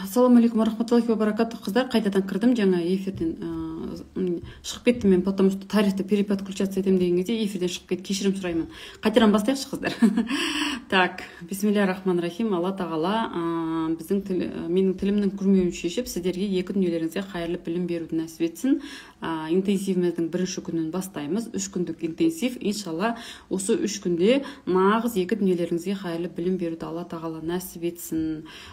Ассалаумағалейкум уарахматуллахи уабаракатух, қыздар. Қайтадан кірдім. Жаңа эфирден шығып кеттім мен, потому что тарифті переподключаться етемін деген кезде эфирден шығып кетті. Кешірім сұраймын. Қайтадан бастайықшы, қыздар. Так, бисмилля рахман рахим. Алла тағала біздің тіл, менің тілімнің күрмеуін шешіп, сіздерге екі дүниелеріңізге қайырлы білім беруді нәсіп етсін. Интенсивіміздің бірінші күнін бастаймыз. 3 күндік интенсив. Иншалла, осы 3 күнде нағыз екі дүниелеріңізге қайырлы білім беруді Алла тағала нәсіп етсін.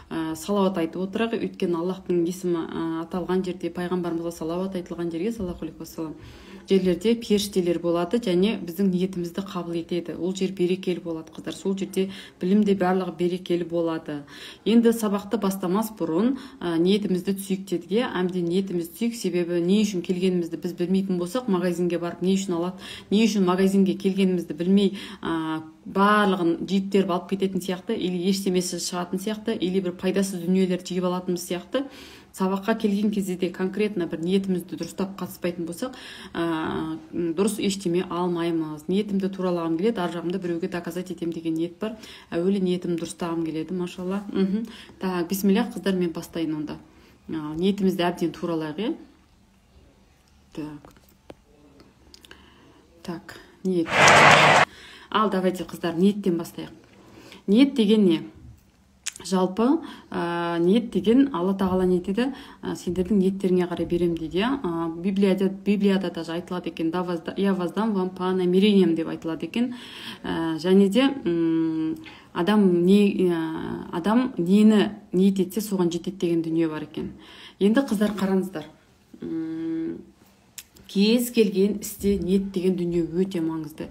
Салауат айтып отырайық, өйткені Аллахтың есімі аталған жерде, пайғамбарымызға салауат айтылған жерге, саллаллаху алейхи уассалам, жерлерде періштелер болады және біздің ниетімізді қабыл етеді. Ол жер берекелі болады, қыздар. Сол жерде білім де, барлығы берекелі болады. Енді сабақты бастамас бұрын ниетімізді түзейік дедік, иә. Әбден ниетімізді түзейік, себебі не үшін келгенімізді біз білмейтін болсақ, магазинге барып не үшін алады, не үшін магазинге келгенімізді білмей, барлығын жиып теріп алып кететін сияқты или ештемесі шығатын сияқты, или бір пайдасыз дүниелерді жиып алатынымыз сияқты, сабаққа келген кезде де конкретно бір ниетімізді дұрыстап қатыспайтын болсақ, дұрыс ештеме алмаймыз. Ниетімді туралағым келеді. Ар жағымда біреуге доказать етемін деген ниет бар. Әуелі ниетімді дұрыстағым келеді, машалла. Так, бисмилля, қыздар, мен бастайын онда. Ниетімізді әбден туралайық, иә. Так, так, ниет. Ал давайте, қыздар, ниеттен бастайық. Ниет деген не жалпы? Ниет деген, Алла тағала не дейді? Сендердің ниеттеріңе қарай беремін дейді, иә. Библияда даже айтылады екен: «Да, я воздам вам по намерениям» деп айтылады екен. Және де адам нені ниет етсе, соған жетеді деген дүние бар екен. Енді, қыздар, қараңыздар, кез келген істе ниет деген дүние өте маңызды.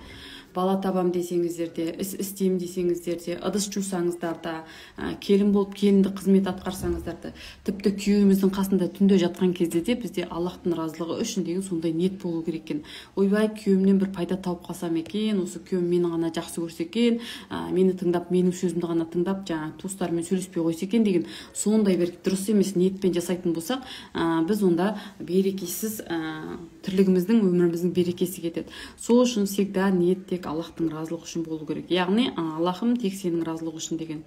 Бала табам десеңіздер де, іс істеймін десеңіздер де, ыдыс жусаңыздар да, келін болып келіндік қызмет атқарсаңыздар да, тіпті күйеуіміздің қасында түнде жатқан кезде де бізде Аллахтың разылығы үшін деген сондай ниет болу керек екен. Ойбай, күйеуімнен бір пайда тауып қалсам екен, осы күйеуім мені ғана жақсы көрсе екен, мені тыңдап, менің сөзімді ғана тыңдап, жаңағы туыстарымен сөйлеспей қойса екен деген сондай бір дұрыс емес ниетпен жасайтын болсақ, біз онда берекесіз, тірлігіміздің, өміріміздің берекесі кетеді. Сол үшін всегда ниет тек Аллахтың разылығы үшін болу керек, яғни «Аллахым, тек сенің разылығың үшін» деген.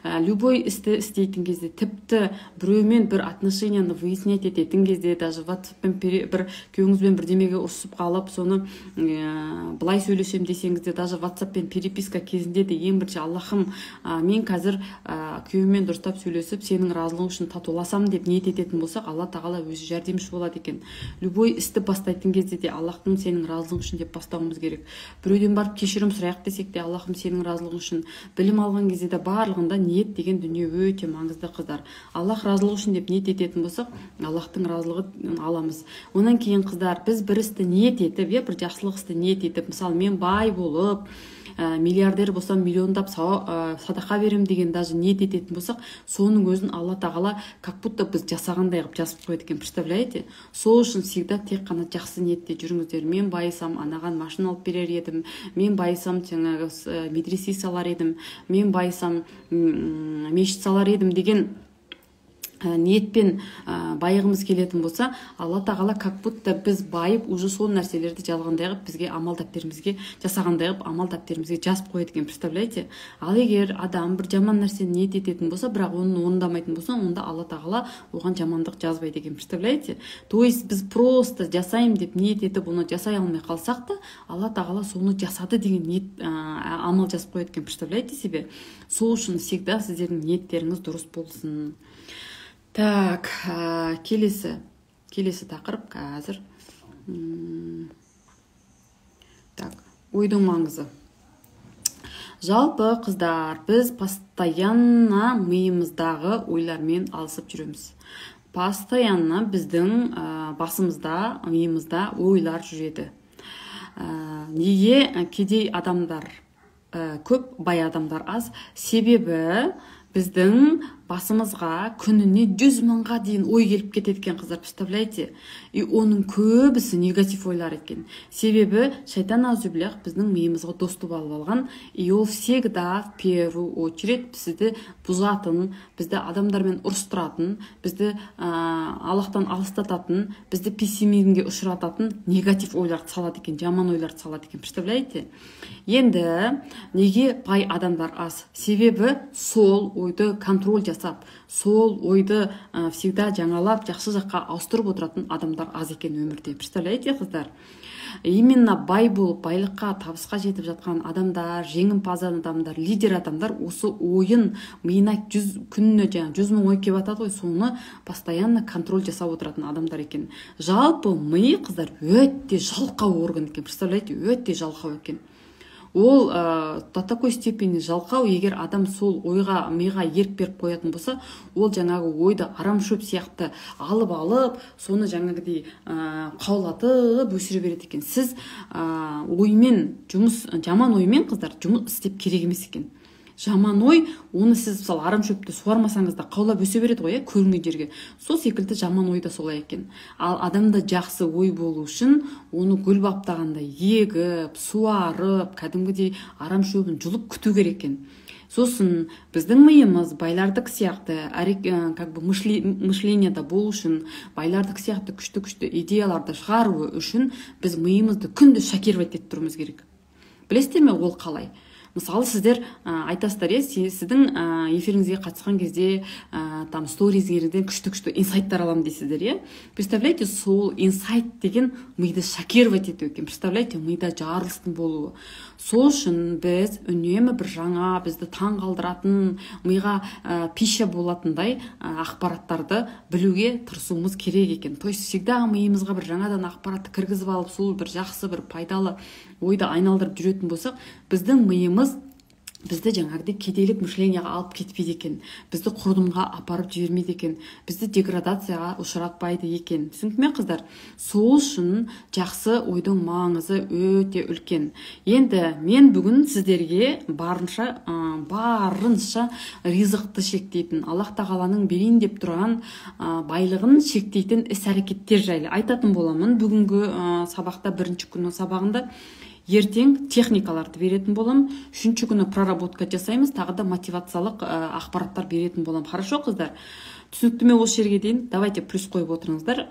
Любой істі істейтін кезде, тіпті біреумен бір отношенияны выяснять ететін кезде, даже ватсаппен бір күйеуіңізбен бірдемеге ұрысып қалып, соны былай сөйлесемін десеңіз де, даже ватсаппен переписка кезінде де ең бірінші «Аллахым, мен қазір күйеуіммен дұрыстап сөйлесіп, сенің разылығың үшін татуласамын» деп ниет ететін болсақ, Алла тағала өзі жәрдемші болады екен. Любой істі бастайтын кезде де «Аллахтың, сенің разылығың үшін» деп бастауымыз керек. Біреуден барып кешірім сұрайық десек те, «Аллахым, сенің разылығың үшін». Білім алған кезде де, барлығында ниет деген дүние өте маңызды, қыздар. Аллах разылығы үшін деп ниет ететін болсақ, Аллахтың разылығын аламыз. Одан кейін, қыздар, біз бір істі ниет етіп, иә, бір жақсылық істі ниет етіп, мысалы, мен бай болып, миллиардер болсам, миллиондап садақа беремін деген даже ниет ететін болсақ, соның өзін Алла тағала как будто біз жасағандай қылып жазып қояды екен, представляете? Сол үшін всегда тек қана жақсы ниетте жүріңіздер. Мен байысам, анаған машина алып берер едім, мен байысам, жаңағы медресе салар едім, мен байысам, мешіт салар едім деген ниетпен байығымыз келетін болса, Алла тағала как будто біз байып, уже сол нәрселерді жалғандай қылып, бізге амал дәптерімізге жасағандай қылып, амал дәптерімізге жазып қояды екен, представляете? Ал егер адам бір жаман нәрсені ниет ететін болса, бірақ оны орындамайтын болса, онда Алла тағала оған жамандық жазбайды екен, представляете? То есть біз просто жасаймын деп ниет етіп, оны жасай алмай қалсақ та, Алла тағала соны жасады деген ниет, амал жазып қояды екен, представляете себе? Сол үшін всегда сіздердің ниеттеріңіз дұрыс болсын. Так, келесі тақырып қазір. Так, ойдың маңызы. Жалпы, қыздар, біз постоянно миымыздағы ойлармен алысып жүреміз. Постоянно біздің басымызда, миымызда ойлар жүреді. Неге кедей адамдар көп, бай адамдар аз? Себебі біздің басымызға күніне 100 мыңға дейін ой келіп кетеді екен, қыздар, представляете? И оның көбісі негатив ойлар екен. Себебі шайтан, аузубиллях, біздің миымызға доступ алып алған, и ол всегда в первую очередь бізді бұзатын, бізді адамдармен ұрыстыратын, бізді Аллахтан алыстататын, бізді пессимизмге ұшырататын негатив ойларды салады екен, жаман ойларды салады екен, представляете? Енді неге бай адамдар аз? Себебі сол ойды контроль жасап жасап, сол ойды всегда жаңалап, жақсы жаққа ауыстырып отыратын адамдар аз екен өмірде. Представляете, қыздар? Именно бай болып, байлыққа, табысқа жетіп жатқан адамдар, жеңімпаз адамдар, лидер адамдар осы ойын, миына 100 күніне жаңағы 100 000 ой келіп жатады ғой, соны постоянно контроль жасап отыратын адамдар екен. Жалпы ми, қыздар, өте жалқау орган екен. Представляете, өте жалқау екен ол, до такой степени жалқау. Егер адам сол ойға, миға ерік беріп қоятын болса, ол жаңағы ойды арам шөп сияқты алып алып, соны жаңағыдей қаулатып өсіре береді екен. Сіз оймен жұмыс, жаман оймен, қыздар, жұмыс істеп керек емес екен. Жаман ой, оны сіз, мысалы, арам шөпті суармасаңыз да, қаулап өсе береді ғой, иә, көрінген жерге. Сол секілді жаман ой да солай екен. Ал адамда жақсы ой болу үшін оны гүл баптағандай егіп, суарып, кәдімгідей арам шөбін жұлып күту керек екен. Сосын біздің миымыз байлардікі сияқты как бы мышленияда болу үшін, байлардікі сияқты күшті күшті идеяларды шығару үшін біз миымызды күнде шокировать етіп тұруымыз керек. Білесіздер ме, ол қалай? Мысалы, сіздер айтасыздар, иә, сіздің эфиріңізге қатысқан кезде, там сторизіңізден күшті күшті инсайттар аламын дейсіздер, иә. Представляете, сол инсайт деген миды шокировать ету екен. Представляете, мида жарылыстың болуы. Сол үшін біз үнемі бір жаңа, бізді таң қалдыратын, миға пища болатындай ақпараттарды білуге тырысуымыз керек екен. То есть всегда миымызға бір жаңадан ақпаратты кіргізіп алып, сол бір жақсы, бір пайдалы ойды айналдырып жүретін болсақ, біздің миымыз бізді жаңағыдай кедейлік мышленияға алып кетпейді екен, бізді құрдымға апарып жібермейді екен, бізді деградацияға ұшыратпайды екен. Түсінікті ме, қыздар? Сол үшін жақсы ойдың маңызы өте үлкен. Енді мен бүгін сіздерге барынша ризықты шектейтін, Аллах тағаланың берейін деп тұрған байлығын шектейтін іс әрекеттер жайлы айтатын боламын бүгінгі сабақта, бірінші күні сабағында. Ертең техникаларды беретін боламын. Үшінші күні проработка жасаймыз, тағы да мотивациялық ақпараттар беретін боламын. Хорошо, қыздар, түсінікті ме осы жерге дейін? Давайте плюс қойып отырыңыздар,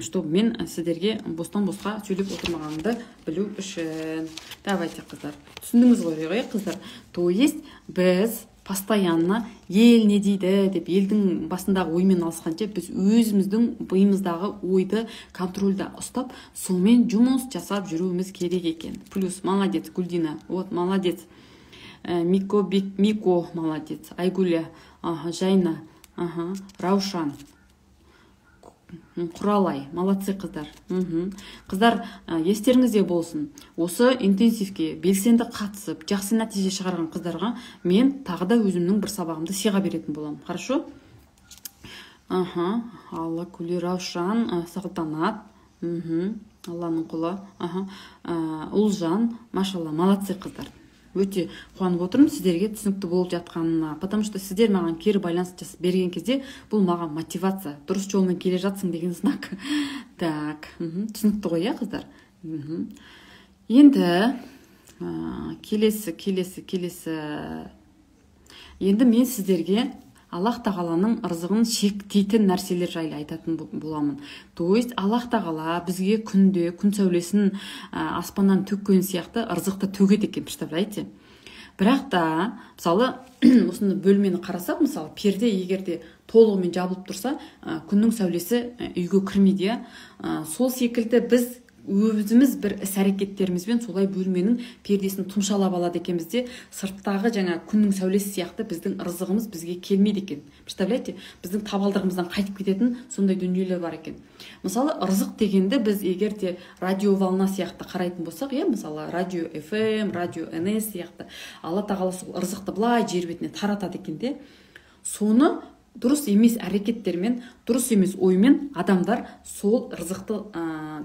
чтобы мен сіздерге бостан босқа сөйлеп отырмағанымды білу үшін. Давайте, қыздар, түсіндіңіз ғой, иә, қыздар? То есть біз постоянно «ел не дейді» деп елдің басындағы оймен алысқанша, біз өзіміздің миымыздағы ойды контрольда ұстап, сонымен жұмыс жасап жүруіміз керек екен. Плюс, молодец, Гүлдина, вот молодец. Мико, Мико, молодец. Айгүля, ага, Жайна, ага, Раушан, Құралай, молодцы, қыздар. Қыздар, естеріңізде болсын, осы интенсивке белсенді қатысып, жақсы нәтиже шығарған қыздарға мен тағы да өзімнің бір сабағымды сыйға беретін боламын. Хорошо? Аха, Алла күлі, Раушан, Салтанат, Алланың құлы, аха, Ұлжан, машалла, молодцы, қыздар. Өте қуанып отырмын сіздерге түсінікті болып жатқанына, потому что сіздер маған кері байланыс жасап берген кезде, бұл маған мотивация, дұрыс жолмен келе жатсың деген знак. Так, түсінікті ғой, иә, қыздар? Енді келесі, енді мен сіздерге Аллах тағаланың ырзығын шектейтін нәрселер жайлы айтатын боламын. То есть Аллах тағала бізге күнде күн сәулесін аспаннан төккен сияқты ырзықты төгеді екен. Представляете? Бірақ та, мысалы, осыны бөлмені қарасақ, мысалы, перде егер де толығымен жабылып тұрса, күннің сәулесі үйге кірмейді, иә. Сол секілді біз өзіміз бір іс әрекеттерімізбен солай бөлменің пердесін тұмшалап алады екенбіз де, сырттағы жаңа күннің сәулесі сияқты біздің ырзығымыз бізге келмейді екен. Представляете, біздің табалдырығымыздан қайтып кететін сондай дүниелер бар екен. Мысалы, ырзық дегенді біз егер де радиоволна сияқты қарайтын болсақ, иә, мысалы, радио FM, радио НС сияқты, Алла тағала сол ырзықты былай жер бетіне таратады екен де, соны дұрыс емес әрекеттермен, дұрыс емес оймен адамдар сол ырзықты,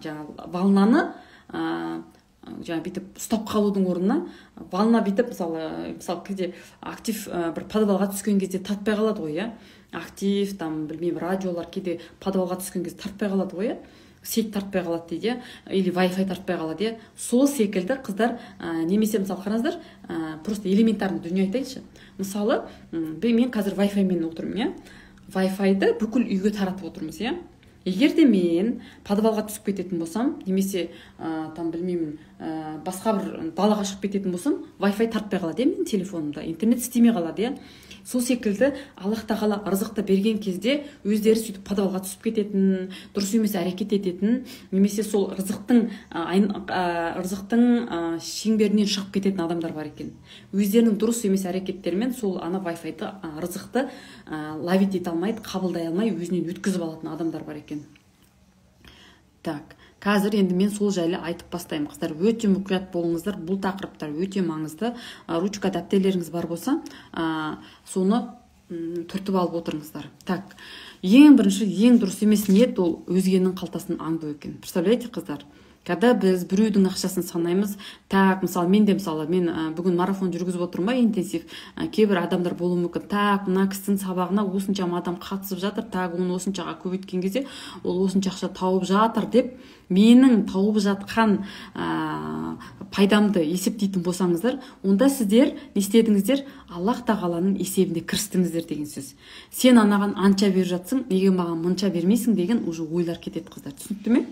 жаңағы волнаны, жаңағы бүйтіп ұстап қалудың орнына, волна бүйтіп, мысалы, кейде актив бір подвалға түскен кезде тартпай қалады ғой, иә, актив там, білмеймін, радиолар кейде подвалға түскен кезде тартпай қалады ғой, иә, сеть тартпай қалады дейді, иә, или Wi-Fi тартпай қалады, иә. Сол секілді, қыздар, немесе, мысалы, қараңыздар, просто элементарный дүние айтайыншы. Мысалы, мен қазір Wi-Fi мен отырмын, иә, Wi-Fi-ды бүкіл үйге таратып отырмыз, иә. Егер де мен подвалға түсіп кететін болсам немесе там, білмеймін, басқа бір далаға шығып кететін болсам, Wi-Fi тартпай қалады, иә, менің телефонымда интернет істемей қалады, иә. Сол секілді Аллах тағала ырзықты берген кезде өздері сөйтіп подвалға түсіп кететін, дұрыс емес әрекет ететін немесе сол ырзықтың шеңберінен шығып кететін адамдар бар екен. Өздерінің дұрыс емес әрекеттерімен сол ана Wi-Fi-ды, ырзықты ловить ете алмайды, қабылдай алмай, өзінен өткізіп алатын адамдар бар екен. Так, қазір енді мен сол жайлы айтып бастаймын. Қыздар, өте мұқият болыңыздар, бұл тақырыптар өте маңызды. Ручка, дәптерлеріңіз бар болса, соны түртіп алып отырыңыздар. Так, ең бірінші, ең дұрыс емес ниет ол өзгенің қалтасын аңду екен. Представляете, қыздар? Когда біз біреудің ақшасын санаймыз, так, мысалы, мен де, мысалы, мен бүгін марафон жүргізіп отырмын ба, интенсив, кейбір адамдар болуы мүмкін, так, мына кісінің сабағына осыншама адам қатысып жатыр, так, оны осыншаға көбейткен кезде ол осынша ақша тауып жатыр деп, менің тауып жатқан пайдамды есептейтін болсаңыздар, онда сіздер не істедіңіздер? Аллах тағаланың есебіне кірістіңіздер деген сөз. Сен анаған анша беріп жатсың, неге маған мұнша бермейсің деген уже ойлар кетеді, қыздар. Түсінікті ме?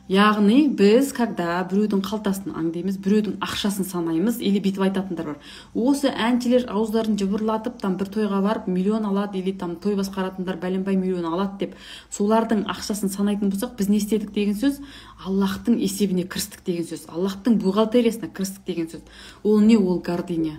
Яғни біз, когда біреудің қалтасын аңдаймыз, біреудің ақшасын санаймыз, или бүйтіп айтатындар бар: осы әншілер ауыздарын жыбырлатып, там бір тойға барып миллион алады, или там той басқаратындар бәленбай миллион алады деп, солардың ақшасын санайтын болсақ, біз не істедік деген сөз? Аллахтың есебіне кірістік деген сөз, Аллахтың бухгалтериясына кірістік деген сөз. Ол не? Ол гордыня.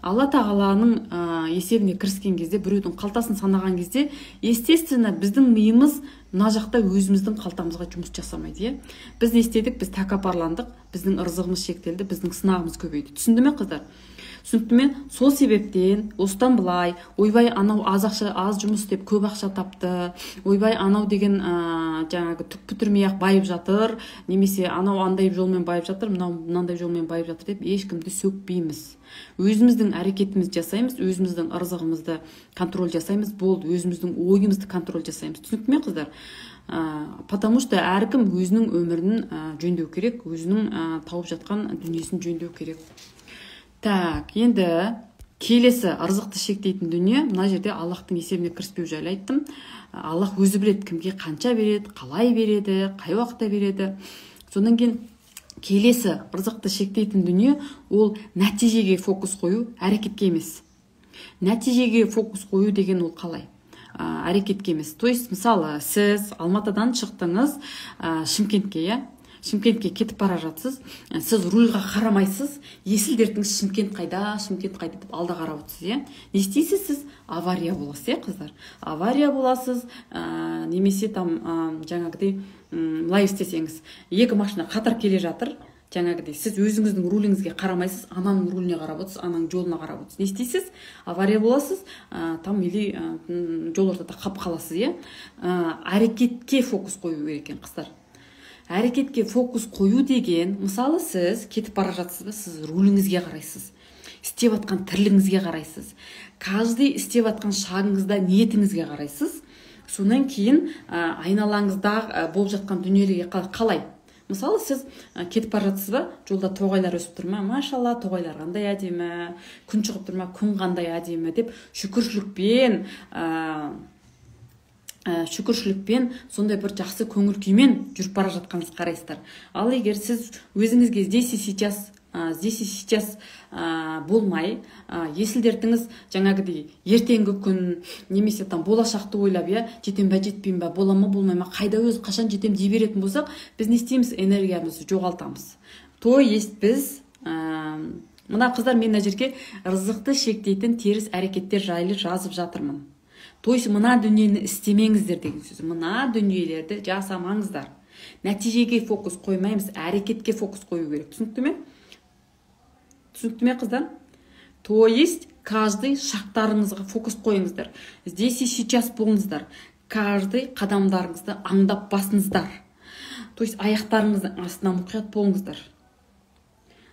Алла тағаланың есебіне кіріскен кезде, біреудің қалтасын санаған кезде, естественно, біздің миымыз мына жақта өзіміздің қалтамызға жұмыс жасамайды, иә. Біз не істедік? Біз тәкаппарландық, біздің ырзығымыз шектелді, біздің сынағымыз көбейді. Түсінді ме, қыздар? Түсінікті ме? Сол себептен осыдан былай ойбай, анау аз ақша, аз жұмыс істеп көп ақша тапты, ойбай, анау деген жаңағы түк бітірмей ақ байып жатыр, немесе анау андай жолмен байып жатыр, мынау мынандай жолмен байып жатыр деп ешкімді сөкпейміз. Өзіміздің әрекетімізді жасаймыз, өзіміздің ырзығымызды контроль жасаймыз, болды, өзіміздің ойымызды контроль жасаймыз. Түсінікті ме, қыздар? Потому что әркім өзінің өмірін жөндеу керек, өзінің тауып жатқан дүниесін жөндеу керек. Так, енді келесі ырзықты шектейтін дүние, мына жерде Аллахтың есебіне кіріспеу жайлы айттым. Аллах өзі біледі, кімге қанша береді, қалай береді, қай уақытта береді. Содан кейін келесі ырзықты шектейтін дүние ол нәтижеге фокус қою, әрекетке емес. Нәтижеге фокус қою деген ол қалай? Әрекетке емес. То есть, мысалы, сіз Алматыдан шықтыңыз Шымкентке, иә? Шымкентке кетіп бара жатсыз, сіз рульға қарамайсыз, есіл дертіңіз Шымкент қайда, Шымкент қайда деп алда қарап отырсыз, иә? Не істейсіз сіз? Авария боласыз, иә, қыздар? Авария боласыз, немесе там жаңағыдай былай істесеңіз, екі машина қатар келе жатыр, жаңағыдай сіз өзіңіздің руліңізге қарамайсыз, ананың руліне қарап отырсыз, ананың жолына қарап отырсыз. Не істейсіз? Авария боласыз, там или жол ортада қап қаласыз, иә? Әрекетке фокус қою керек екен, қыздар. Әрекетке фокус қою деген, мысалы, сіз кетіп бара жатсыз ба, сіз руліңізге қарайсыз, істеп жатқан тірлігіңізге қарайсыз, каждый істеп жатқан шагыңызда ниетіңізге қарайсыз. Содан кейін айналаңызда болып жатқан дүниелерге қалай. Мысалы, сіз кетіп бара жатсыз ба, жолда тоғайлар өсіп тұр ма, машалла, тоғайлар қандай әдемі, күн шығып тұр ма, күн қандай әдемі деп шүкіршілікпен, сондай бір жақсы көңіл күймен жүріп бара жатқаныңызды қарайсыздар. Ал егер сіз өзіңізге здесь и сейчас, здесь и сейчас болмай, есіл дертіңіз жаңағыдай ертеңгі күн немесе там болашақты ойлап, иә, жетем ба, жетпеймін ба, бола ма, болмай ма, қайда өзі, қашан жетем дей беретін болсақ, біз не істейміз? Энергиямызды жоғалтамыз. То есть біз мына, қыздар, мен мына жерге ырзықты шектейтін теріс әрекеттер жайлы жазып жатырмын. То есть мына дүниені істемеңіздер деген сөз, мына дүниелерді жасамаңыздар. Нәтижеге фокус қоймаймыз, әрекетке фокус қою керек. Түсінікті ме? Түсінікті ме, қыздар? То есть каждый шақтарыңызға фокус қойыңыздар. Здесь и сейчас болыңыздар. Каждый қадамдарыңызды аңдап басыңыздар. То есть аяқтарыңыздың астына мұқият болыңыздар.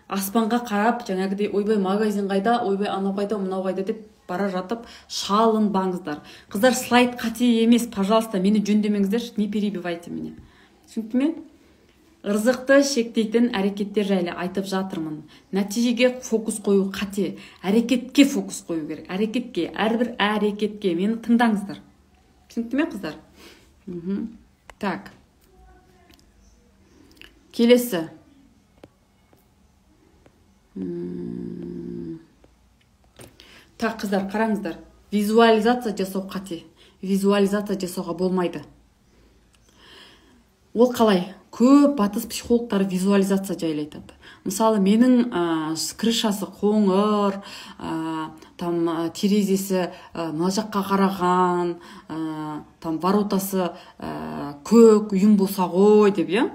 Аспанға қарап, жаңағыдай ойбай, магазин қайда, ойбай, анау қайда, мынау қайда деп бара жатып шалынбаңыздар. Қыздар, слайд қате емес, пожалуйста, мені жөндемеңіздер, не перебивайте меня. Түсінікті ме? Ырзықты шектейтін әрекеттер жайлы айтып жатырмын. Нәтижеге фокус қою қате, әрекетке фокус қою керек. Әрекетке, әрбір әрекетке, мені тыңдаңыздар. Түсінікті ме, қыздар? Так. Келесі. Так, қыздар, қараңыздар. Визуализация жасау қате. Визуализация жасауға болмайды. Ол қалай? Көп батыс психологтары визуализация жайлы айтады. Мысалы, менің крышасы қоңыр, там терезесі мына жаққа қараған, там воротасы көк үйім болса ғой деп, иә?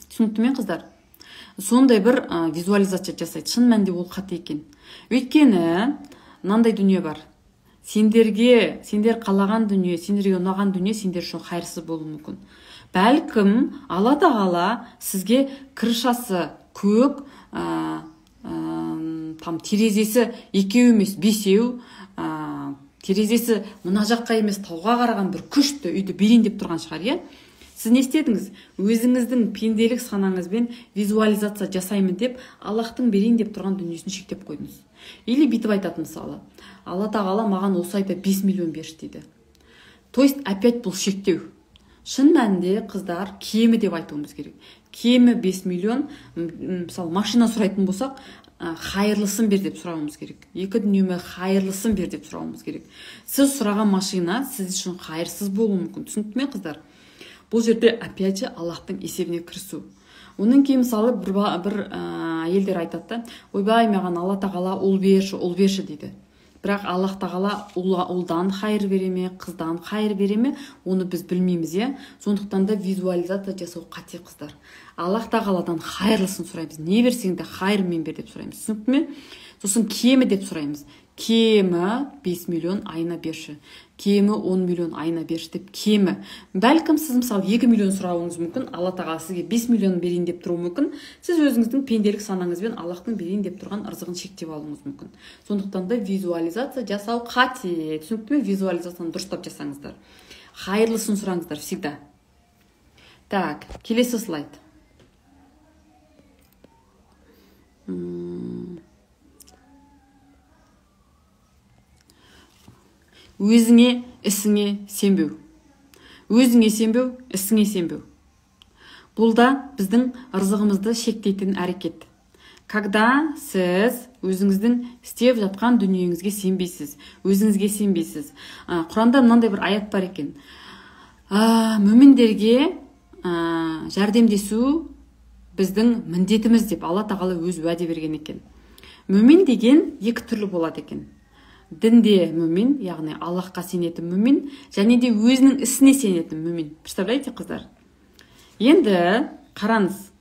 Түсінікті ме, қыздар? Сондай бір визуализация жасайды. Шын мәнінде ол қате екен. Өйткені мынандай дүние бар. Сендерге, сендер қалаған дүние, сендерге ұнаған дүние сендер үшін хайырсыз болуы мүмкін. Бәлкім, Алла тағала сізге крышасы көк, там терезесі екеу емес, бесеу, терезесі мына жаққа емес, тауға қараған бір күшті үйді берейін деп тұрған шығар, иә? Сіз не істедіңіз? Өзіңіздің пенделік санаңызбен визуализация жасаймын деп, Аллахтың берейін деп тұрған дүниесін шектеп қойдыңыз. Или бүйтіп айтады, мысалы, Алла тағала маған осы айда 5 миллион берші дейді. То есть опять бұл шектеу. Шын мәнінде, қыздар, кемі деп айтуымыз керек. Кемі 5 миллион, мысалы, машина сұрайтын болсақ, хайырлысын бер деп сұрауымыз керек. Екі дүниеме хайырлысын бер деп сұрауымыз керек. Сіз сұраған машина сіз үшін хайырсыз болуы мүмкін. Түсінікті ме, қыздар? Бұл жерде опять же Аллахтың есебіне кірісу. Онан кейін, мысалы, бір әйелдер айтады да, ойбай, маған Алла тағала ұл берші, ұл берші дейді. Бірақ Аллах тағала ұлдан хайыр бере ме, қыздан хайыр бере ме, оны біз білмейміз, иә? Сондықтан да визуализация жасау қате, қыздар. Аллах тағаладан хайырлысын сұраймыз. Не берсең де хайырмен бер деп сұраймыз. Түсінікті ме? Сосын кемі деп сұраймыз. Кемі 5 миллион айына берші. Кемі 10 миллион айына берші деп кемі. Бәлкім сіз, мысалы, 2 миллион сұрауыңыз мүмкін, Алла тағала сізге 5 миллион берейін деп тұруы мүмкін. Сіз өзіңіздің пенделік санаңызбен Аллахтың берейін деп тұрған ырзығын шектеп алуыңыз мүмкін. Сондықтан да визуализация жасау қате. Түсінікті ме? Визуализацияны дұрыстап жасаңыздар. Хайырлысын сұраңыздар всегда. Так, келесі слайд. Өзіңе, ісіңе сенбеу. Өзіңе сенбеу, ісіңе сенбеу. Бұл да біздің ырзығымызды шектейтін әрекет. Когда сіз өзіңіздің істеп жатқан дүниеңізге сенбейсіз, өзіңізге сенбейсіз. Құранда мынандай бір аят бар екен. Мүміндерге жәрдемдесу біздің міндетіміз деп Алла тағала өз уәде берген екен. Мүмин деген екі түрлі болады екен. Дінде мүмин, яғни Аллахқа сенетін мүмин, және де өзінің ісіне сенетін мүмин. Представляете, қыздар? Енді қараңыз.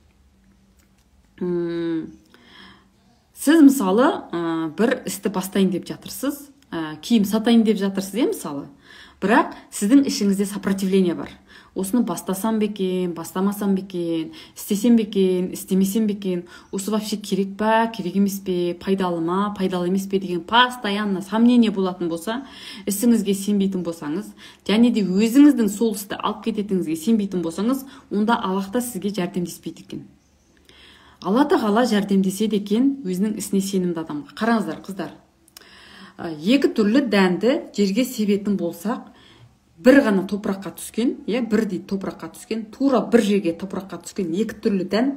Сіз, мысалы, бір істі бастайын деп жатырсыз, киім сатайын деп жатырсыз, мысалы. Бірақ сіздің ішіңізде сопротивление бар. Осыны бастасам ба екен, бастамасам ба екен, істесем бе екен, істемесем бе екен, осы вообще керек па, керек емес пе, пайдалы ма, пайдалы емес пе деген постоянно сомнение болатын болса, ісіңізге сенбейтін болсаңыз, және де өзіңіздің сол істі алып кететініңізге сенбейтін болсаңыз, онда Аллах та сізге жәрдемдеспейді екен. Алла тағала жәрдемдеседі екен өзінің ісіне сенімді адамға. Қараңыздар, қыздар. Екі түрлі дәнді жерге себетін болсақ, бір ғана топыраққа түскен, иә, бірдей топыраққа түскен, тура бір жерге топыраққа түскен екі түрлі дән,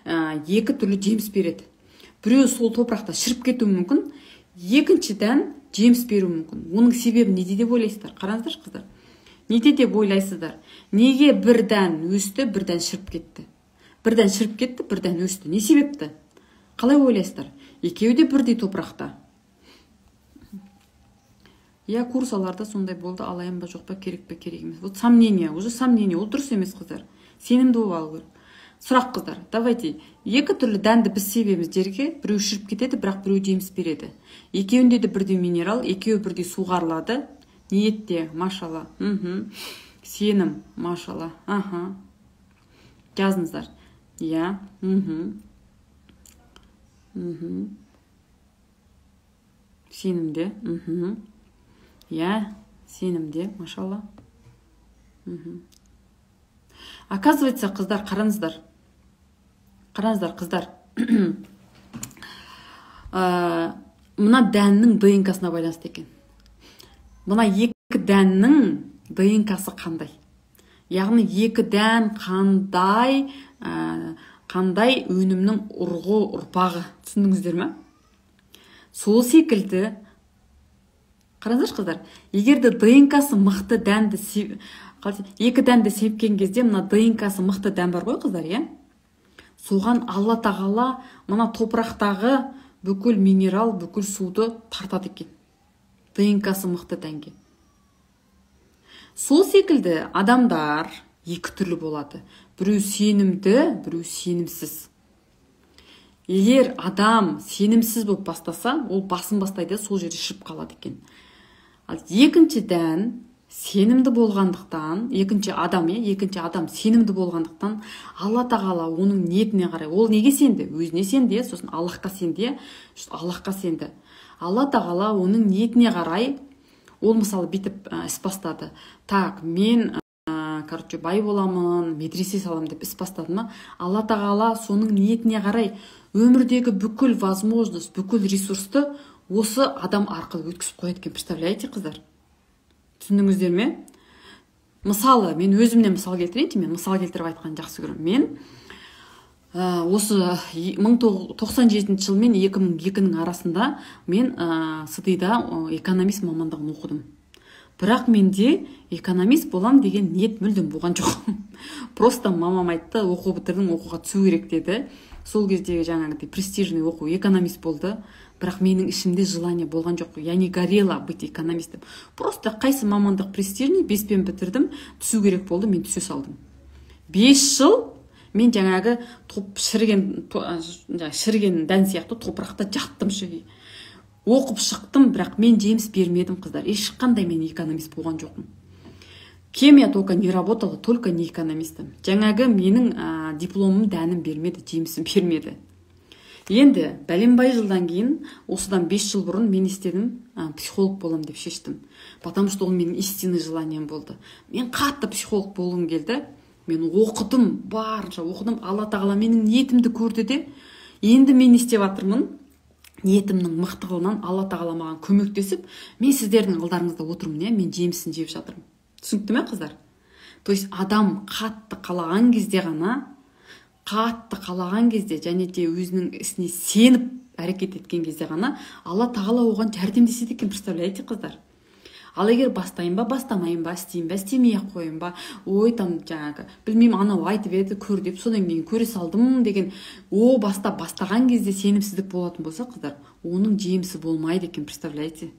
екі түрлі жеміс береді. Біреуі сол топырақта шіріп кетуі мүмкін, екінші дән жеміс беруі мүмкін. Оның себебі неде деп ойлайсыздар? Қараңыздаршы, қыздар. Неде деп ойлайсыздар? Неге бір дән өсті, бір дән шіріп кетті? Бір дән шіріп кетті, бір дән өсті. Не себепті? Қалай ойлайсыздар? Екеуі де бірдей топырақта. Я курсаларда сондай болды, алайын ба, жоқ па, керек пе, керек емес. Вот сомнение, уже сомнение, ол дұрыс емес, қыздар. Сенімді болып алу керек. Сұрақ, қыздар, давайте. Екі түрлі дәнді біз себеміз жерге, біреу шіріп кетеді, бірақ біреу жеміс береді. Екеуінде де бірдей минерал, екеуі бірдей суғарылады. Ниетте, машалла. Сенім, машалла. Аха. Жазыңыздар. Я. Сенімде. Я, сенімде, машалла. Оказывается, қыздар, қараңыздар. Қараңыздар, қыздар. Мына дәннің ДНК-сына байланысты екен. Мына екі дәннің ДНК-сы қандай? Яғни екі дән қандай, қандай өнімнің ұрғы ұрпағы, түсіндіңіздер ме? Сол секілді, қараңыздаршы қыздар, егер де ДНК-сы мықты дәнді, екі дәнді сепкен кезде мына ДНК-сы мықты дән бар ғой қыздар, иә? Соған Алла тағала мына топырақтағы бүкіл минерал, бүкіл суды тартады екен. ДНК-сы мықты дәнге. Сол секілді адамдар екі түрлі болады. Біреу сенімді, біреу сенімсіз. Егер адам сенімсіз болып бастаса, ол басын бастайды, сол жерде шіріп қалады екен. Ал екінші дән сенімді болғандықтан, екінші адам сенімді болғандықтан, Алла тағала оның ниетіне қарай, ол неге сенді? Өзіне сенді, сосын Аллахқа сенді, Аллахқа сенді. Алла тағала оның ниетіне қарай, ол мысалы бүйтіп іс бастады. Так, мен короче, бай боламын, медресе саламын деп іс бастады ма? Алла тағала соның ниетіне қарай өмірдегі бүкіл возможность, бүкіл ресурсты осы адам арқылы өткізіп қояды екен. Представляете, қыздар? Түсіндіңіздер ме? Мысалы, мен өзімнен мысал келтірейінші, мен мысал келтіріп айтқанды жақсы көремін. Мен осы 1997 жыл мен 2002-нің арасында мен СДИ-да экономист мамандығын оқыдым. Бірақ менде экономист болам деген ниет мүлдем болған жоқ. Просто мамам айтты, оқу бітірдің, оқуға түсу керек деді. Сол кездегі жаңағыдай престижный оқу экономист болды. Бірақ менің ішімде желание болған жоқ. Я не горела быть экономистом. Просто қайсы мамандық престижный, 5-пен бітірдім, түсу керек болды, мен түсе салдым. 5 жыл мен жаңағы шіріген дән сияқты топырақта жаттым ше. Оқып шықтым, бірақ мен жеміс бермедім, қыздар. Ешқандай мен экономист болған жоқпын. Кем я только не работала, только не экономистом. Жаңағы менің дипломым дәнім бермеді, жемісім бермеді. Енді бәленбай жылдан кейін, осыдан 5 жыл бұрын мен істедім, психолог болам деп шештім. Потому что ол менің истинный желанием болды. Мен қатты психолог болғым келді. Мен оқыдым, барынша оқыдым. Алла тағала менің ниетімді көрді де, енді мен істеп жатырмын. Ниетімнің мықтылығынан Алла тағала маған көмектесіп, мен сіздердің алдарыңызда отырмын, иә, мен жемісін жеп жатырмын. Түсінікті ме, қыздар? То есть адам қатты қалаған кезде ғана, қатты қалаған кезде және де өзінің ісіне сеніп әрекет еткен кезде ғана Алла тағала оған жәрдемдеседі екен, представляете, қыздар? Ал егер бастайын ба, бастамайын ба, істейін ба, істемей ақ қояйын ба, ой, там жаңағы, білмеймін, анау айтып еді, көр деп, содан кейін көре салдым деген, о баста бастаған кезде сенімсіздік болатын болса, қыздар, оның жемісі болмайды екен, представляете?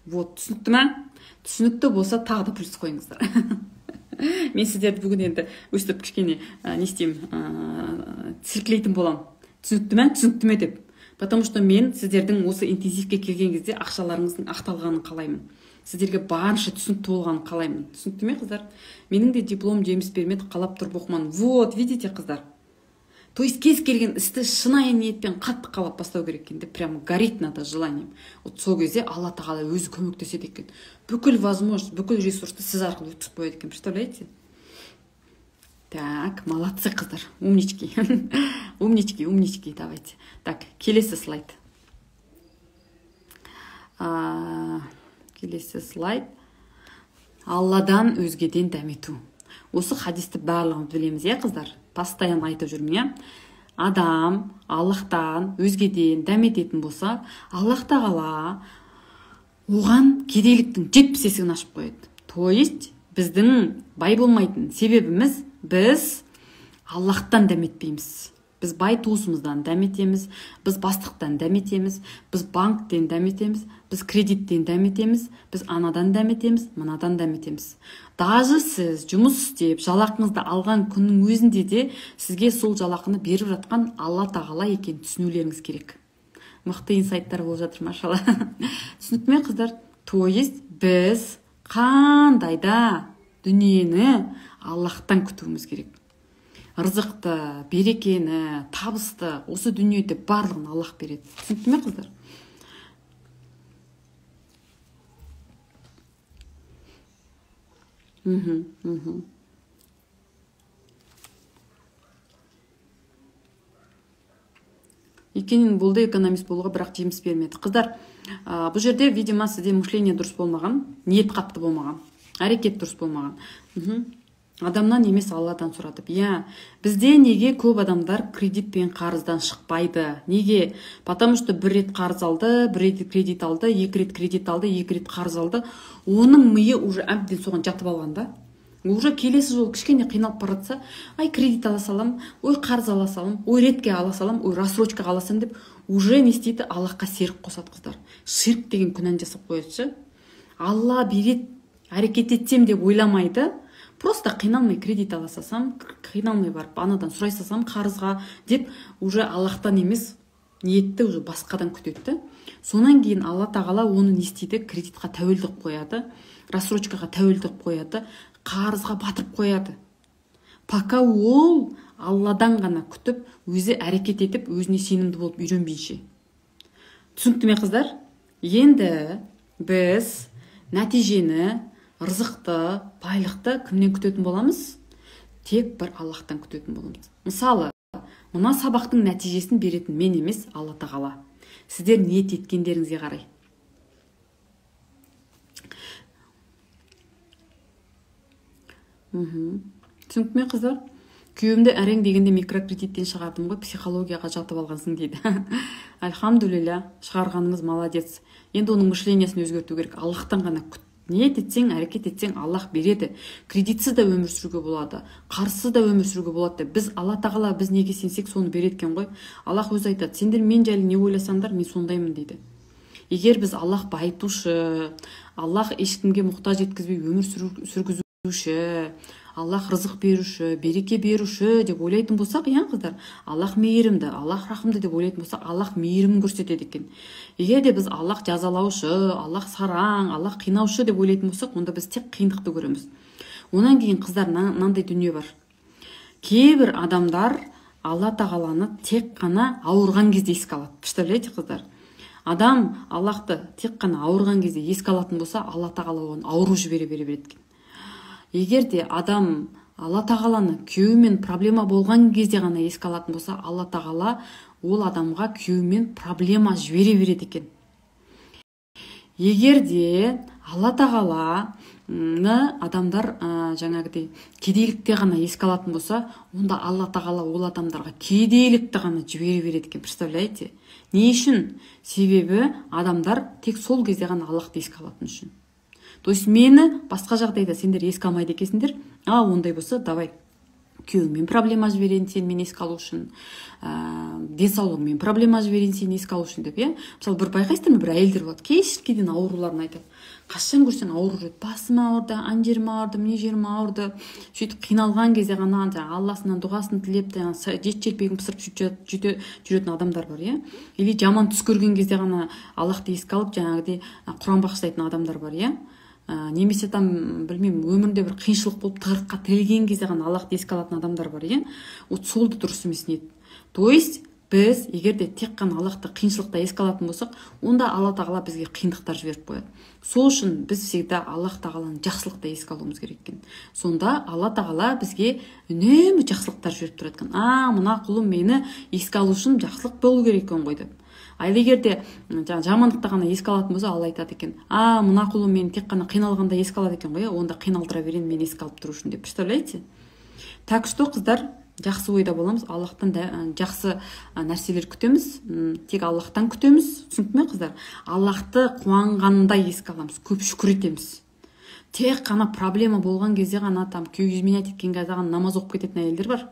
Вот, түсінікті ме? Түсінікті болса, тағы да плюс қойыңыздар. Мен сіздерді бүгін енді өстіп кішкене не істеймін, сілкілейтін боламын. Түсінікті ме? Түсінікті ме деп. Потому что мен сіздердің осы интенсивке келген кезде ақшаларыңыздың ақталғанын қалаймын. Сіздерге барынша түсінікті болғанын қалаймын. Түсінікті ме, қыздар? Менің де диплом жеміс бермеді, қалап тұрып оқымадым. Вот, видите, қыздар? То есть кез келген істі шынайы ниетпен қатты қалап бастау керек екен деп, прямо горит надо желанием. Вот сол кезде Алла тағала өзі көмектеседі екен. Бүкіл возможность, бүкіл ресурсты сіз арқылы өткізіп қояды екен, представляете? Так, молодцы, қыздар, умнички. Умнички, умнички, давайте. Так, келесі слайд. Келесі слайд. Алладан өзгеден дәмету. Осы хадисті барлығымыз білеміз, иә, қыздар? Постоянно айтып жүрмін, иә? Адам Аллахтан өзгеден дәмететін болса, Аллах тағала оған кедейліктің 70 есігін ашып қояды. То есть біздің бай болмайтын себебіміз, біз Аллахтан дәметпейміз. Біз бай туысымыздан дәметеміз, біз бастықтан дәметеміз, біз банктен дәметеміз, біз кредиттен дәметеміз, біз анадан дәметеміз, мынадан дәметеміз. Даже сіз жұмыс істеп, жалақыңызды алған күннің өзінде де сізге сол жалақыны беріп жатқан Алла тағала екенін түсінулеріңіз керек. Мықты инсайттар болып жатыр, машалла. Түсінікті ме, қыздар? То есть біз қандай да дүниені Аллахтан күтуіміз керек. Рызықты, берекені, табысты, осы дүниеде барлығын Аллах береді. Түсінікті ме, қыздар? Екенін болды экономист болуға, бірақ жеміс бермеді. Қыздар, бұл жерде, видимо, сізде мышление дұрыс болмаған, ниет қатты болмаған, әрекет дұрыс болмаған. Адамнан емес, Алладан сұратып. Иә, бізде неге көп адамдар кредит пен қарыздан шықпайды? Неге? Потому что бір рет қарыз алды, бір рет кредит алды, екі рет кредит алды, екі рет қарыз алды. Оның миы уже әбден соған жатып алған да. Уже келесі жолы кішкене қиналып бара жатса, ай кредит ала салам, ой қарыз ала салам, ой ретке ала салам, ой рассрочкаға ала салам деп уже не істейді? Аллахқа серік қосады қыздар. Ширк деген күнәні жасап қояды ше. Алла береді, әрекет етсем деп ойламайды. Просто қиналмай кредит ала салсам, қиналмай барып анадан сұрай салсам қарызға деп уже Аллахтан емес, ниетті уже басқадан күтеді. Сонан кейін Алла тағала оны не істейді? Кредитқа тәуелді қылып қояды, рассрочкаға тәуелді қылып қояды, қарызға батырып қояды. Пока ол Алладан ғана күтіп, өзі әрекет етіп, өзіне сенімді болып үйренбейінше. Түсінікті ме, қыздар? Енді біз нәтижені, рызықты, байлықты кімнен күтетін боламыз? Тек бір Аллахтан күтетін боламыз. Мысалы, мына сабақтың нәтижесін беретін мен емес, Алла тағала. Сіздер ниет еткендеріңізге қарай. Түсінікті ме, қыздар? Күйеуімді әрең дегенде микрокредиттен шығардым ғой, психологияға жатып алғансың дейді. Альхамдулилля, шығарғаныңыз молодец. Енді оның мышлениясын өзгерту керек. Аллахтан ғана күт. Ниет етсең, әрекет етсең, Аллах береді. Кредитсіз де өмір сүруге болады, қарызсыз да өмір сүруге болады. Біз Алла тағала біз неге сенсек, соны береді екен ғой. Аллах өзі айтады, сендер мен жайлы не ойласаңдар, мен сондаймын дейді. Егер біз Аллах байытушы, Аллах ешкімге мұқтаж еткізбей өмір сүргізуші, Аллах рызық беруші, береке беруші деп ойлайтын болсақ, иә қыздар, Аллах мейірімді, Аллах рахымды деп ойлайтын болсақ, Аллах мейірімін көрсетеді екен. Егер де біз Аллах жазалаушы, Аллах сараң, Аллах қинаушы деп ойлайтын болсақ, онда біз тек қиындықты көреміз. Онан кейін, қыздар, мынандай дүние бар. Кейбір адамдар Алла тағаланы тек қана ауырған кезде еске алады. Представляете, қыздар? Адам Аллахты тек қана ауырған кезде еске алатын болса, Алла тағала оған ауру жібере береді екен. Егер де адам Алла тағаланы күйеуімен проблема болған кезде ғана еске алатын болса, Алла тағала ол адамға күйеуімен проблема жібере береді екен. Егер де Алла тағаланы адамдар жаңағыдай кедейлікте ғана еске алатын болса, онда Алла тағала ол адамдарға кедейлікті ғана жібере береді екен. Представляете? Не үшін? Себебі адамдар тек сол кезде ғана Аллахты еске алатын үшін. То есть мені басқа жағдайда сендер еске алмайды екенсіңдер, а ондай болса, давай күйеуіңмен проблема жіберейін сен мені еске алу үшін, денсаулығыңмен проблема жіберейін сені еске алу үшін деп, иә. Мысалы, бір байқайсыздар ма, бір әйелдер болады, кешке дейін ауруларын айтады. Қашан көрсең ауру жүреді, басым ауырды, ана жерім ауырды, мына жерім ауырды. Сөйтіп қиналған кезде ғана жаңағы Алласынан дұғасын тілеп, жаңағы жет желпегін пісіріп сөйтіп жүретін адамдар бар, иә. Или жаман түс көрген кезде ғана Аллахты еске алып, жаңағыдай Құран бағыштайтын адамдар бар, иә. Немесе там, білмеймін, өмірінде бір қиыншылық болып тығырыққа тірелген кезде ғана Аллахты еске алатын адамдар бар, иә. Вот сол да дұрыс емес ниет. То есть біз егер де тек қана Аллахты қиыншылықта еске алатын болсақ, онда Алла тағала бізге қиындықтар жіберіп қояды. Сол үшін біз всегда Аллах тағаланы жақсылықта еске алуымыз керек екен. Сонда Алла тағала бізге үнемі жақсылықтар жіберіп тұрады екен. А, мына құлым мені еске алу үшін жақсылық болу керек екен ғой деп. Ал егер де жамандықта ғана еске алатын болса, Алла айтады екен, а, мына құлым мені тек қана қиналғанда еске алады екен ғой, онда қиналдыра берейін мені еске алып тұру үшін деп. Представляете? Так что, қыздар, жақсы ойда боламыз, Аллахтан да жақсы нәрселер күтеміз, тек Аллахтан күтеміз. Түсінікті ме, қыздар? Аллахты қуанғанда еске аламыз, көп шүкір етеміз. Тек қана проблема болған кезде ғана, там күйеу изменять еткен кезде ғана намаз оқып кететін әйелдер бар.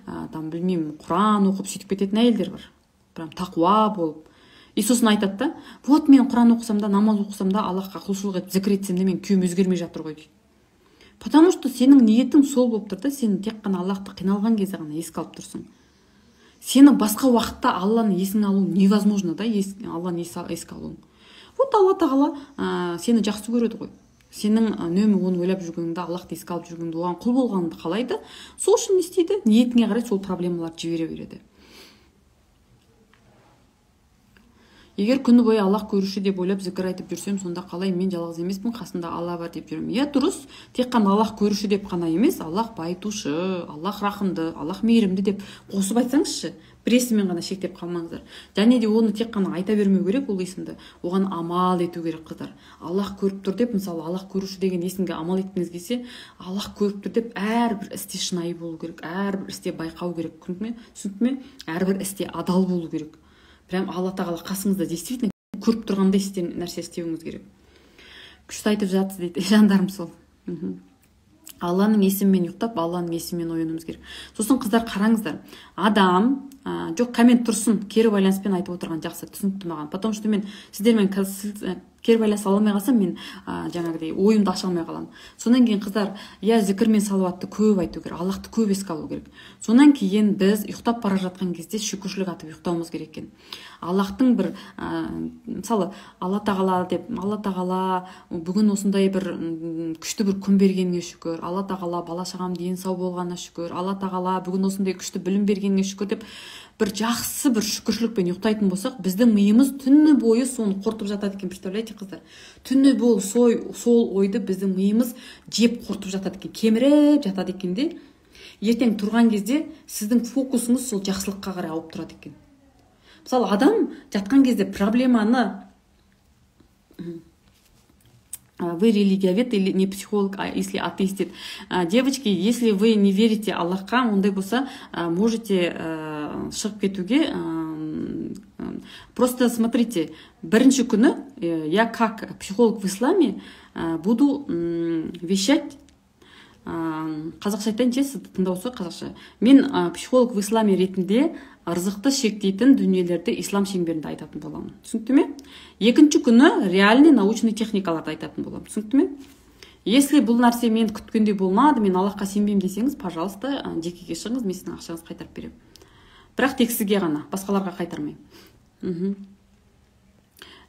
Там, білмеймін, Құран оқып сөйтіп кететін әйелдер бар. Прям тақуа болып. И сосын айтады да, вот мен Құран оқысам да, намаз оқысам да, Аллахқа құлшылық етіп зікір етсем де, мен күйеуім өзгермей жатыр ғой дейді. Потому что сенің ниетің сол болып тұр да, сен тек қана Аллахты қиналған кезде ғана еске алып тұрсың. Сені басқа уақытта Алланы есіңе алу невозможно да, Алланы еске алу. Вот Алла тағала сені жақсы көреді ғой. Сенің үнемі оны ойлап жүргеніңді, Аллахты еске алып жүргеніңді, оған құл болғаныңды қалайды. Сол үшін не істейді? Ниетіңе қарай сол проблемаларды жібере береді. Егер күні бойы Аллах көруші деп ойлап, зікір айтып жүрсем, сонда қалай? Мен жалғыз емеспін, қасымда Алла бар деп жүремін. Иә, дұрыс. Тек қана Аллах көруші деп қана емес, Аллах байытушы, Аллах рахымды, Аллах мейірімді деп қосып айтсаңызшы. Бір есіммен ғана шектеп қалмаңыздар. Және де оны тек қана айта бермеу керек, ол есімді, оған амал ету керек, қыздар. Аллах көріп тұр деп, мысалы, Аллах көруші деген есімге амал еткіңіз келсе, Аллах көріп тұр деп әрбір істе шынайы болу керек, әрбір істе байқау керек. Түсінікті ме? Түсінікті ме? Әрбір істе адал болу керек. Прям Алла Тағала қасыңызда действительно көріп тұрғандай нәрсе істеуіңіз керек. Күшті айтып жатсыз дейді, жандарым сол. Алланың есімімен ұйықтап, Алланың есімімен оянуымыз керек. Сосын, қыздар, қараңыздар, адам жоқ, коммент тұрсын, кері байланыспен айтып отырған жақсы, түсінікті маған. Потому что мен сіздермен кері байланыс ала алмай қалсам, мен жаңағыдай ойымды аша алмай қаламын. Содан кейін, қыздар, иә, зікір мен салауатты көп айту керек, Аллахты көп еске алу керек. Содан кейін біз ұйықтап бара жатқан кезде шүкіршілік айтып ұйықтауымыз керек екен. Аллахтың бір мысалы, Алла Тағала деп, Алла Тағала, бүгін осындай бір күшті бір күн бергеніңе шүкір, Алла Тағала, бала шағам дені сау болғанына шүкір, Алла Тағала, бүгін осындай күшті білім бергеніңе шүкір деп, бір жақсы бір шүкіршілікпен ұйықтайтын болсақ, біздің миымыз түні бойы соны қорытып жатады екен. Представляете, қыздар, түні бойы сол ойды біздің миымыз жеп, қорытып жатады екен, кеміріп жатады екен де, ертең тұрған кезде сіздің фокусыңыз сол жақсылыққа қарай ауып тұрады екен. Мысалы, адам жатқан кезде проблеманы. Вы религиовед или не психолог, а если атеист дейді. Девочки, если вы не верите Аллахқа, ондай болса, можете шығып кетуге. Просто смотрите, бірінші күні я как психолог в исламе буду вещать. Қазақша айтайыншы, сізді тыңдап отырсақ қазақша. Мен психолог в исламе ретінде ырзықты шектейтін дүниелерді ислам шеңберінде айтатын боламын, түсінікті ме? Екінші күні реальный научный техникаларды айтатын боламын, түсінікті ме? Если бұл нәрсе мен күткендей болмады, мен Аллахқа сенбеймін десеңіз, пожалуйста, жекеге шығыңыз, мен сіздің ақшаңызды қайтарып беремін, бірақ тек сізге ғана, басқаларға қайтармаймын.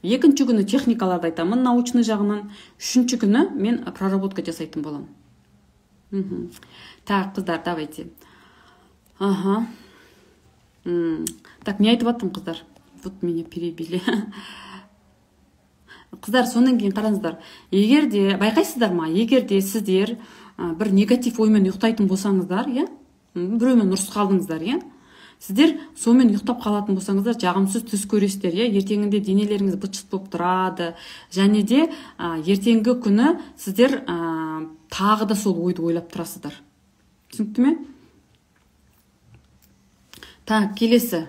Екінші күні техникаларды айтамын научный жағынан, үшінші күні мен проработка жасайтын боламын. Так, қыздар, давайте. Ага. Так, не айтып жатырмын, қыздар? Вот меня перебили. Қыздар, содан кейін қараңыздар, егер де байқайсыздар ма, егер де сіздер бір негатив оймен ұйықтайтын болсаңыздар, иә, біреумен ұрысып қалдыңыздар, иә, сіздер сонымен ұйықтап қалатын болсаңыздар, жағымсыз түс көресіздер, иә, ертеңінде денелеріңіз быт шыт болып тұрады және де ертеңгі күні сіздер тағы да сол ойды ойлап тұрасыздар, түсінікті ме? Так, келесі.